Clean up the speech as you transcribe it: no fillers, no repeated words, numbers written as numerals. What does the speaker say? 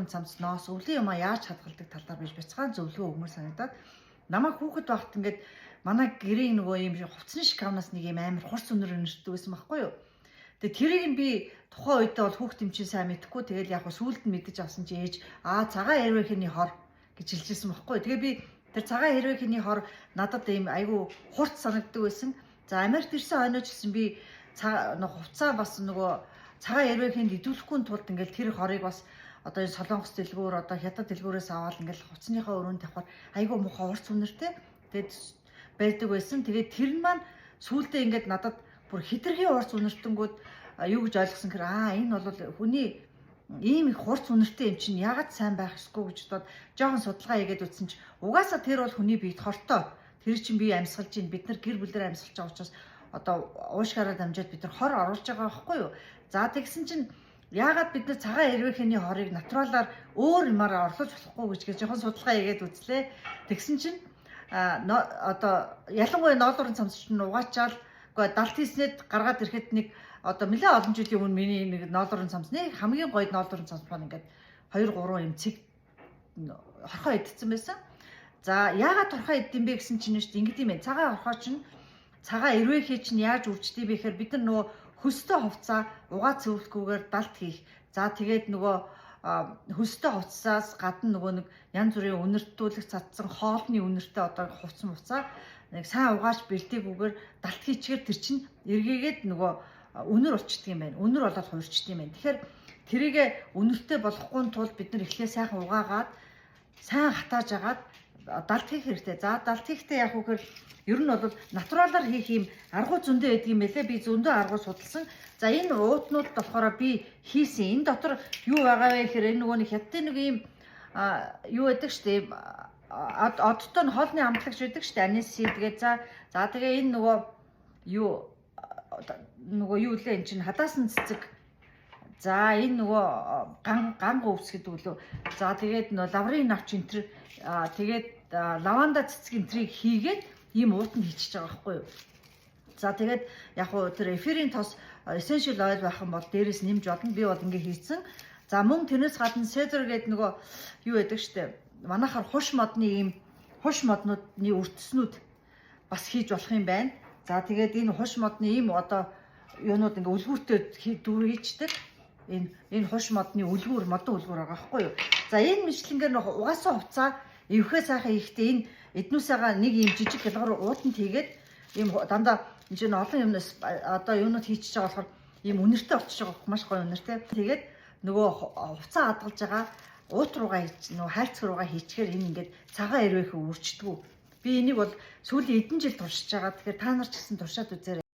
ноолуурын цамц, ноос, өвлийн юмаа яаж хадгалдаг талаар биш бяцхан зөвлөгөө өгмөр санагдаад. Намайг хүүхэд байхад ингээд манай гэрийн нөгөө ийм хувцсны шкафнаас нэг ийм амар хурц өнөр өнөртдөг байсан байхгүй юу? Тэгээ тэрийг нь би тухайн үедээ бол хүүхд юм чинь сайн мэдэхгүй, тэгэл яг сүүлд нь мэдэж авсан чи ээж цагаан хэрвэхний хор гэж хэлжсэн байхгүй. Тэгээ би тэр цагаан хэрвэхний хор надад ийм айгүй хурц санагддаг байсан. За, Америкт ирсэн хойноо ч гэсэн би хувцаа бас нөгөө цагаан хэрвэхэнд идэвхлэхгүй тулд ингээл тэр хорыг бас одоо энэ Солонгос дэлгүүр, одоо Хятад дэлгүүрээс аваад ингээл хувцсныхаа өрөөнд тавихаар айгүй муухай хурц үнэртэй. Тэгээд байдаг байсан. Тэгээд тэр нь маань сүүлдээ ингээд надад бүр хэтэрхий хурц үнэртэнгүүд юу гэж ойлгосон гэхээр энэ бол хүний ийм их хурц үнэртэй юм чинь яагаад сайн байх ёсгүй гэж бодоод жоохон судалгаа хийгээд үзсэн чинь угаасаа тэр бол хүний биед хортой. Тэр чинь бие амьсгалж чинь бид нар гэр бүлээр амьсгалж байгаа учраас одоо уушгаараа дамжаад бид нар хор оруулж байгаа байхгүй юу? За, тэгсэн чинь яагаад бид нар цагаан хэрвэхний хорыг natural аар өөр юмараа орлуулж болохгүй гэж жоохон судалгаа хийгээд үзлээ. Тэгсэн чинь одоо ялангуяа ноолуурын цамц чинь угаачаал үгүй далд хийснээд гаргаад ирэхэд нэг одоо нэлээд олон жилийн өмнө миний нэг ноолуурын цамцны хамгийн гоё ноолуурын цамц маань ингээд 2 3 юм цэг хорхоо идсэн байсан. За, яагаад хорхоо идсэн бэ гэсэн чинь шүү дээ, ингэдэм юм байна. Цагаан хорхоо чинь, цагаан эрвээхий чинь яаж үрждэг бэ гэхээр бид нар нөгөө хөстэй хувцаа угаа цэвэрлэхгүйгээр далд хийх. За, тэгээд нөгөө хөстэй хувцсаас гадна нөгөө нэг янз бүрийн үнэртүүлэх цадсан хоолны үнэртэй одоо хувцас муцаа нэг сайн угааж бэлдээгүйгээр далд хийчихээр тэр чинь эргээгээд нөгөө үнэр болчдөг юм байна. Үнэр болоод хувирчдаг юм байна. Тэгэхээр тэрийг үнэртэй болохгүй тулд бид нар эхлээ сайхан угаагаад, сайн хатааж агаад далд хийх хэрэгтэй. За, далд хийхдээ яг үхээр ер нь бол natural аар хийх юм аргуу зөндөө байдаг юм байлээ. Би зөндөө аргуу судалсан. За, энэ уутнууд болохоор би хийсэн. Энэ дотор юу байгаа вэ гэхээр энэ нөгөө нэг хятадын нэг юм юу байдаг штэ, одтой нь хоолны амтлагч байдаг штэ, anise. Тэгээ за тэгээ энэ нөгөө юу лээ, эн чинь хадаасан цэцэг. За, энэ нөгөө ган ган өвс гэдэг үлээ. За, тэгээд нөгөө лаврын навч энэ төр, тэгээд лаванда цэцэг энэ трийг хийгээд ийм уутанд хийчихэж байгаа байхгүй юу. За, тэгээд яг уу тэр эфирийн тос, essential oil байх юм бол дээрээс нэмж болно. Би бол ингээ хийцэн. За, мөн тэрнээс гадна cedar гэдэг нөгөө юу байдаг штэ. Манайхаар хуш модны ийм хуш моднуудны өртснүүд бас хийж болох юм байна. За, тэгээд энэ хуш модны ийм одоо юунууд ингээ үлгүүртэй дүүр хийчдэг. Энэ хуш модны үлгүүр, модон үлгүүр байгаа байхгүй юу. За, энэ мэтлэнгээр нөх угаасаа хувцаа эвхээ сайхан хийхдээ энэ эднүүсээгаа нэг ийм жижиг гялгар уутанд хийгээд ийм дандаа энэ чинь олон юмнаас одоо юунууд хийчихэж байгаа болохоор ийм үнэртэй болчихж байгаа, маш гоё үнэртэй. Тэгээд нөгөө хувцаа хадгалж байгаа уут руугаа хийж, нөгөө хайрцаг руугаа хийчихээр энэ ингээд цагаан эрвээхээ үрчдэггүй. Би энийг бол сүүлийн хэдэн жил туршиж байгаа. Тэгэхээр та нар ч гэсэн туршаад үзээрэй.